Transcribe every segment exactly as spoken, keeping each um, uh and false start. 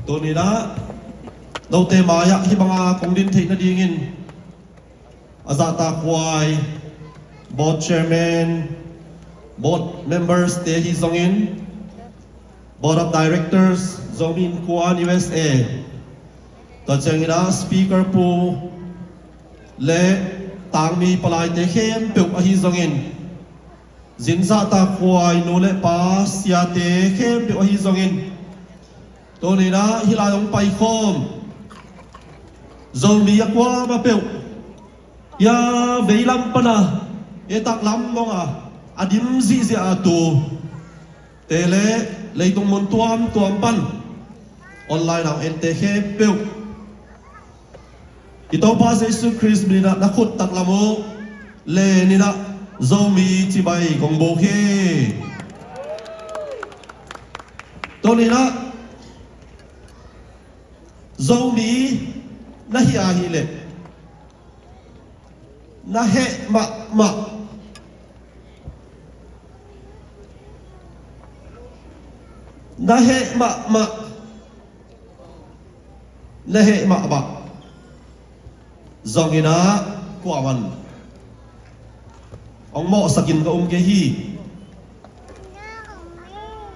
Tuni-in ah note mai-ah hih banga kong din theih nadingin a zahtakhuai board chairman, board members te ahi zongin, board of directors, Zomi Innkuan U S A, tua ciangin ah speaker pu le tangmi palaite khempeuh ahi zongin, zin zahtakhuai nu le pa siate khempeuh ahi zongin, tuni-in ah hih lai hong paikhawm Zomi a kuamah peuh, ia veilam pana, e taklam mong a, a dim zihziah a tu te le leitung mun tuamtuam pan online a hong ente khempeuh, i Topa Jesu Khrist min ah na khut taklam uh lenin ah Zomi cibai kong buk hi. Tuni-in ah Zomi na hih ahih leh na heh mahmah, na heh mahmah, na heh mahmah zongin ah kuaman hong mawhsakin ka um kei hi.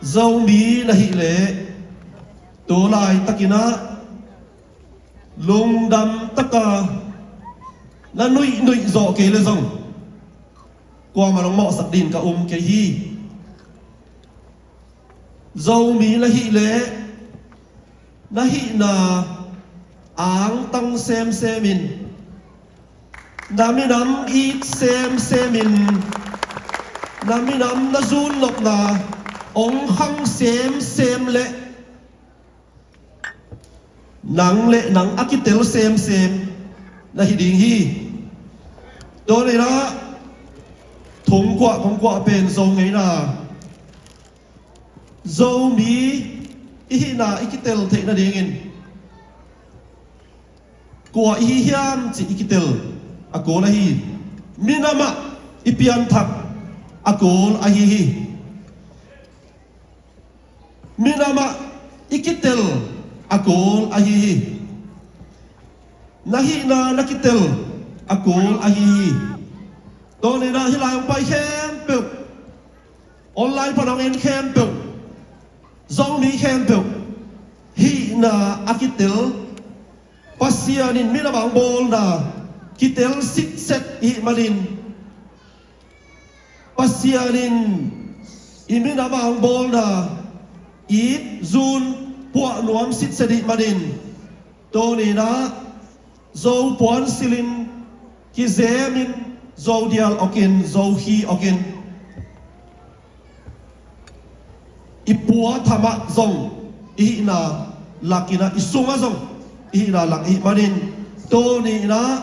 Zomi na hih leh tu laitakin ah lungdam taka na nuihnuih zawh kei le zong kuaman hong mawhsak dingin ka um kei hi. Zomi na hih leh na hihna angtang semsemin, na minam it semsemin, na minam na zunnopna hong khang semsem leh nang le nang a kitel semsem na hi ding hi. Tuni-in ah thongkuah kongkuah pen Zo ngeina, Zomi i hihna i kitel theih nadingin kua i hi hiam cih i kitel a kul ahi hi. Minamah i pianthak a kul ahi hi. Minamah i kitel a kul ahi hi. Na hihna na kitel a kul ahi hi. Tuni-in ah hih lai hong pai khempeuh, online pan hong en khempeuh, Zomi khempeuh hihna a kitel, Pasian in minamah hong bawlna kitel sitset i hih manin, Pasian in i minamah hong bawlna it zun puah nuam sitset i hih manin, tuni-in ah Zo puan silin kizemin, Zo dial awkin, Zo khi awkin, i pua thamah zong i hihna lakin ah, i sungah zong i hihna lak i hih manin, tuni-in ah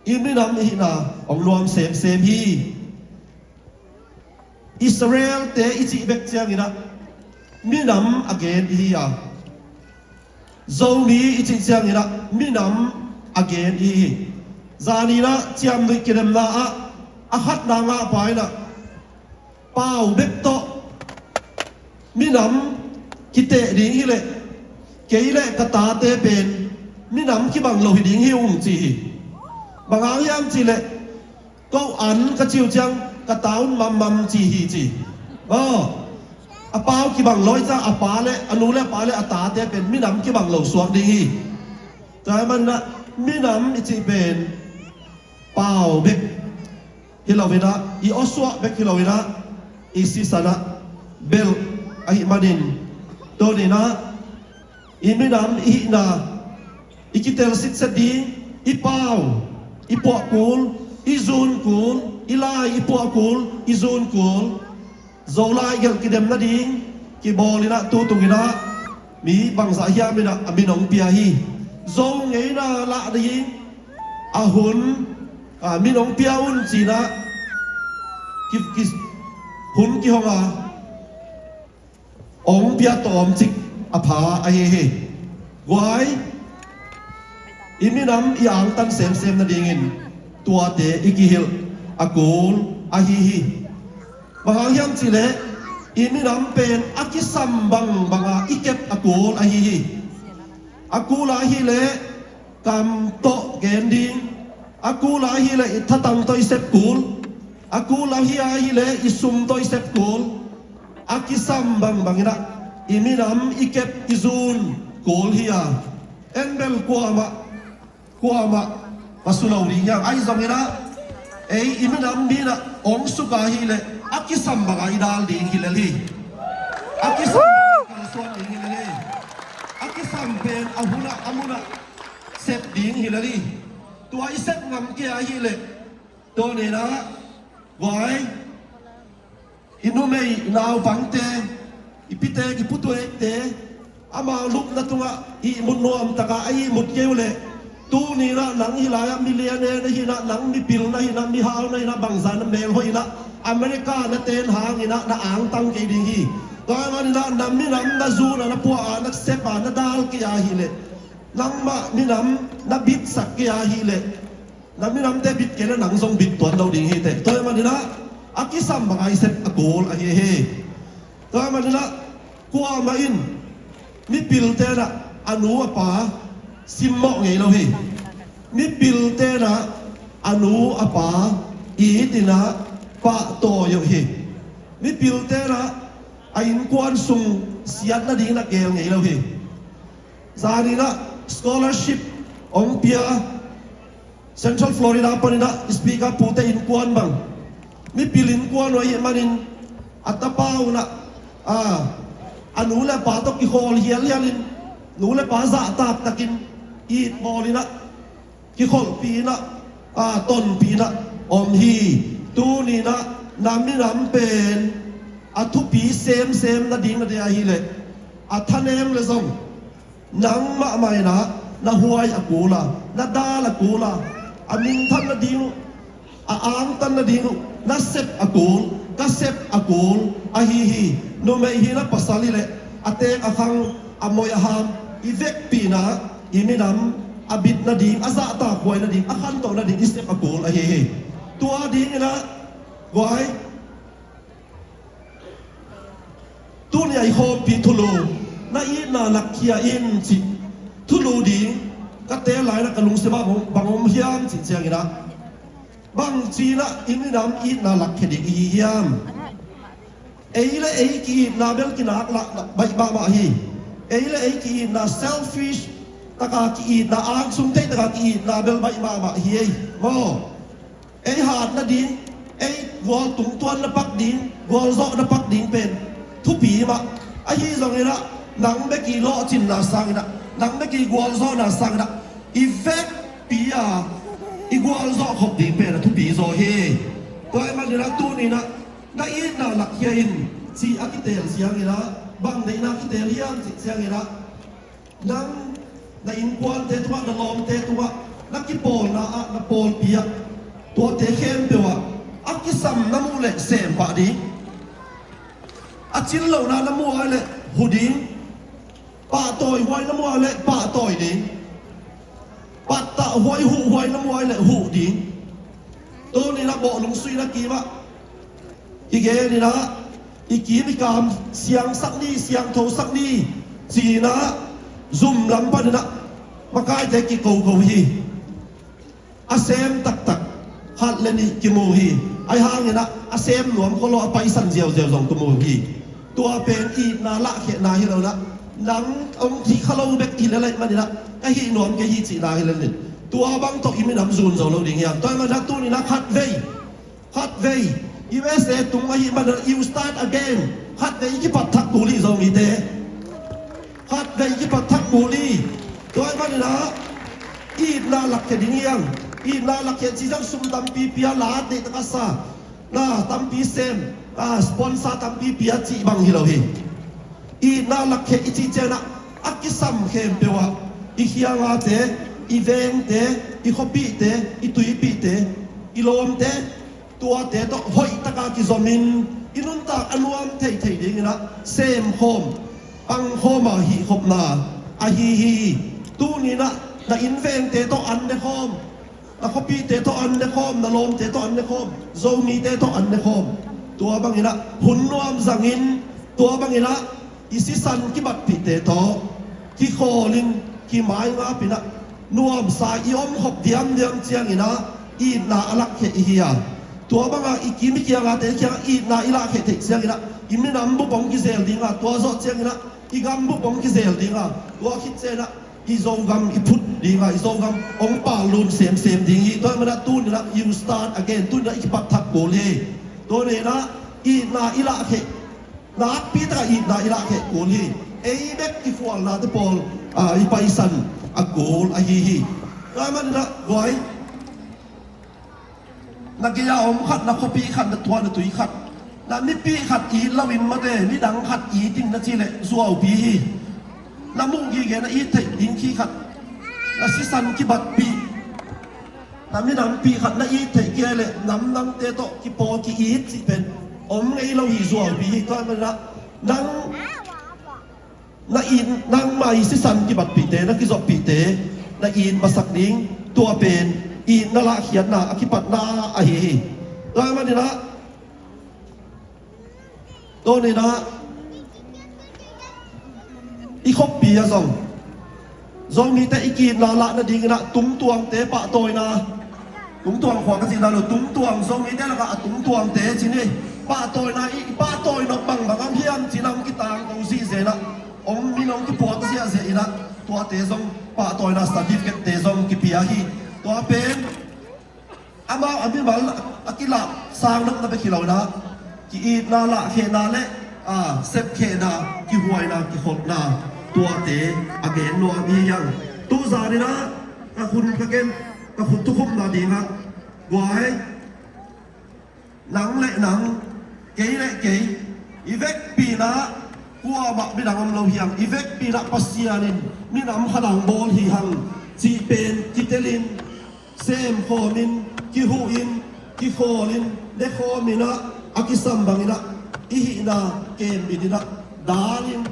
i minam i hihna hong nuam semsem hi. Israel-te i cih bek ciangin ah minam a gen i hi a, Zomi i cih ciangin ah minam a gen i hi. Zanin ah ciamnuih kidemna ah a khatna ngahpa in ah pau bek tawh minam kiteh ding hi leh kei le ka tate pen minam kibang lo hi ding hi ung ci hi. Bang hang hiam cih leh ko an ka ci uh ciang ka ta un mammam ci hi ci. Aw, a pau kibang lo hi ciang a pa le a nu le a pa le a tate pen minam kibang lo suak ding hi. Tua ahih manin ah minam i cih pen pau bek hi loin ah, i awsuah bek hi loin ah, i sisan ah belh ahih manin, tuni-in ah i minam i hihna i kitel sitset ding, i pau i puah kul, i zun kul, i lai i puah kul, i zun kul, Zolai gelh kidem nading kibawl in ah, tu tung in ah mi bangzah hiam in ah a min hong pia hi. Zo ngeina lah ding a hun, a, min hong pia un ci-in ah ki, ki, hun kihong a, hong pia tawmcik a pha ahi hi. Guai, i minam i angtan semsem nadingin tuate i kihilh a kul ahi hi. Bang hang hiam cih leh I minam pen a kisam bangbanga i kep a kul ahi hi. A kul ahi leh kam tawh gen ding. A kul ahi leh i thatang tawh i sep kul. A kul ahi ahi leh i sum tawh i sep kul. A kisam bangbang inah i minam i kep i zun kul hi a, en bel kuamah kuamah va su lo ding hiang. Ahi zongin ah ei i minam mi inah ong suk ahi leh a kisam banga i dal ding hi lel hi. A kisam banga i kalsuan ding hi lel hi. A kisam pen a hunah a munah sep ding hi lel hi. Tua i sep ngam kei ahi leh tua ni inah guai, i numei, i naupangte, i pitek, i putuekte, amau lupna tungah ihmut nuamtaka a ihmut kei uh leh, tuni inah nang hih lai-ah millionaire na hi inah, nang mipil na hi inah, mihau na hi inah, bangzah na melhoih inah, America na ten hang inah na angtang kei ding hi. Tua ahih manin ah na minam na zun a, na puah a, na sep a, na dal kei ahi leh, nangmah minam na bitsak kei ahi leh, na minamte bit kei leh nang zong bit tuan lo ding hi teh. Tua ahih manin ah a kisam banga i sep a kul ahi hi. Tua ahih manin ah kuamah in mipilte inah a nu a pa simmawh ngei lo hi. Mipilte inah a nu a pa it inah pahtawi uh hi. Mipilte inah a innkuan sung siat nading inah gel ngei lo hi. Zan inah scholarship ong pia, Central Florida pan inah speaker pute innkuan bang, mipil innkuan uh ahih manin a tapa uh inah a nu le pa tawh kikhawl hialhial in, nu le pa zahtak takin itbawl inah kikholhpih inah, a, tonpih inah om hi. Tuni inah na minam pen a thupi semsem nading na deih ahi leh, a thanem leh zong nang mahmah inah na huai a kul a, na dal a kul a, a minthan nading uh, a angtan nading uh na sep a kul, ka sep a kul ahi hi. Numei hi inah pasal hi leh a tek a khang, a moih a ham i vekpih inah i minam a bit nading, a zahtak huai nading, a khantoh nading i sep a kul ahi hi. Tua ding inah guai, tuni a i khawmpi thulu, na itna lakkhia in cih thulu ding ka teel lai inah ka lungsim ah bang om hiam cih ciang inah, bangci inah i minam itna lakkhia ding i hi hiam? Ei le ei ki-itna bel kinak lah baih mahmah hi. Ei le ei ki-itna selfish taka ki-itna, angsung theih taka ki-itna bel baih mahmah hi ei. Maw? Ei hat nading, ei gual tungtuan na pak ding, gualzawh na pak ding pen thupi mah. Ahi zongin ah nang bek i lawhcinna sang inah, nang bek i gualzawhna sang inah i vekpi a i gualzawh khop ding pen a thupi zaw hi. Tua ahih manin ah tuni inah na itna lakkhia in cih a kiteel ciang inah bang deihna kiteel hiam cih ciang inah, nang na innkuante tungah, na lawmte tungah, na kipawlna ah, na pawlpi ah, tuate khempeuh ah a kisam na muh leh sem pah ding. A cin lohna na muh ah leh hu ding. Pahtawi huai na muh ah leh pahtawi ding. Pattah huai, huh huai na muh ah leh huh ding. Tuni inah bawh lungsuihna kimah i gen inah, i kim i kam siangsak ni, siangthosak ni ci inah zum lam pan inah makaite kikoko hi. A sem taktak khat le nih kimu hi. Ahi hang inah a sem nuam kholo, a paisan ziauziau zong kimu hi. Tua pen itna lahkhiatna hi lo inah, nang ong thih kha lo bek hi lel ahih manin ah ka hih nuam kei hi cihna hi lel in, tua bang tawh i minam zun zo lo ding hiam? Tua ahih manin ah tuni inah khatvei, khatvei, U S A tung ahih manin ah you start again. Khatvei i kipat thak kul hi Zomite. Khatvei i kipat thak kul hi. Tua ahih manin ah itna lakkhia ding hiam? Itna lakkhia cih zong sum tampi pia, la deih taka sa, na tampi sem, a, sponsor tampi pia cih bang hi lo hi. Itna lakkhia i cih ciang inah a kisam khempeuh ah i khiangate, i vengte, i khuapihte, i tuipihte, i lawmte, tuate tawh hoih taka kizomin i nuntak a nuam theithei ding inah semkhawm, pangkhawm a hihkhopna ahi hi. Tuni inah na innvengte tawh an ne khawm, na khuapihte tawh an ne khawm, na lawmte tawh an ne khawm, Zomite tawh an ne khawm. Tua bang inah hun nuam zangin Tua bangin ah i sisan kibatpihte tawh kikhawl in, kimaingap in ah, nuamsa i om khop diamdiam ciangin ah itna a lakkhia i hi a. Tua banga i kim i kiangate kiangah itna i lahkhia theih ciangin ah i minam bup hong kizel ding a, tua zawh ciangin ah i gam bup hong kizel ding a, tua khit ciangin ah i Zogam i phut ding a, i Zogam hong pal lum semsem ding hi. Tua ahih manin ah tuni-in ah you start again, tuni-in ah i kipat thak kul hi. Tuni-in ah itna i lahkhia, nakpi takah itna i lahkhia kul hi. Ei bek i khualnate pawl, ah, i paisan a kul ahi hi. Tua ahih manin ah guai, na gei-a om khat, na khuapi khat, na tuah na tui khat, na mipi khat it lo in mate, midang khat it in na cih leh zuaupi hi. Na muh gige na it theih ding khi khat, na sisan kibatpih, na minampi khat na it theih kei leh namdangte tawh kipawl ki-it cih pen om ngei lo hi, zuaupi hi. Tua ahih manin ah nang na it, nangmah i sisan kibatpihte, na kizoppihte na it masak ding, tua pen itna lahkhiatna a kipatna ahi hi. Tua ahih manin ah tuni-in ah i khoppi ah zong Zomite i ki-itna lah nadingin ah tungtuangte pahtawina, tungtuang khua ka cihna lo, tungtuang, Zomite lakah a tungtuangte ci ni, pahtawina, i pahtawi nop bangbang om hiam cih na hong kitangko zihziah in ah, hong min hong kipuak ziahziah in ah, tuate zong pahtawina certificate-te zong kipia hi. Tua pen amau a mimal a kilah sang nopna bek hi lo in ah, ki-itna lahkhehna le, a, sepkhehna, kihuaina, kikholhna, tuate a gen nuam hi hang. Tuzan in ah ka hun ka gen, ka hun thukhupna ding ah, guai, nang le nang, kei le kei, i vekpi-in ah kuamah midang om lo hi hang, i vekpi-in ah Pasian in minam khat hong bawl hi hang cih pen kitelin, semkhawmin, kihuhin, kikhawlin, nekhawmin ah, a kisam bangin ah i hihna kembit in ah dalin,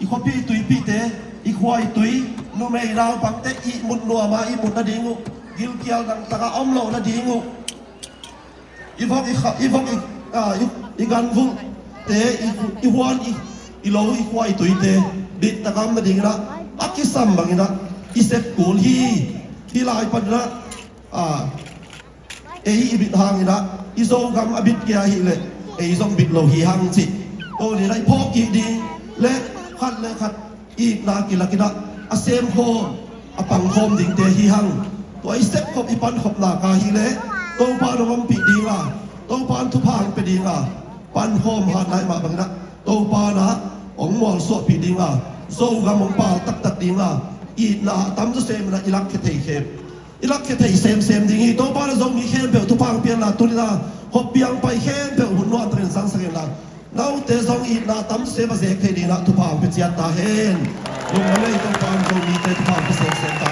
i khuapi tuipihte, i khua i tui, numei naupangte ihmut nuam a ihmut nading uh, gilkial dangtak a om loh nading uh, i vok i kha, i vok i, a, i, i ganvulhte, i, i huan i, i lo, i khua i tuite bit takam nadingin ah a kisam bangin ah i sep kul hi. Hih lai panin ah, a, ei i bit hangin ah i Zogam a bit kei ahih leh ei zong bit lo hi hang cih tuni-in ah i phawk kik ding le khat le khat itna kilak in ah a semkhawm, a pangkhawm dingte hi hang. Tua i sepkhop, i pankhopna ka hih leh Topa in hong ompih ding a, Topa in thupha hong pia ding a, pankhawm hat lai mah bangin ah Topa in ah hong mualsuahpih ding a, Zogam hong pal taktak ding a, itna a tam zaw sem in ah i lakkhia thei khem, i lakkhia thei semsem ding hi. Topa in ah Zomi khempeuh thupha hong pia in la, tuni-in ah khoppi hong pai khempeuh hun nuamtakin zangsak in la, note zong itna tam sem a zek thei dingin ah thupha hong pia ciat ta hen. Lungdam ei, Topa in Zomite thupha hong pia semsem ta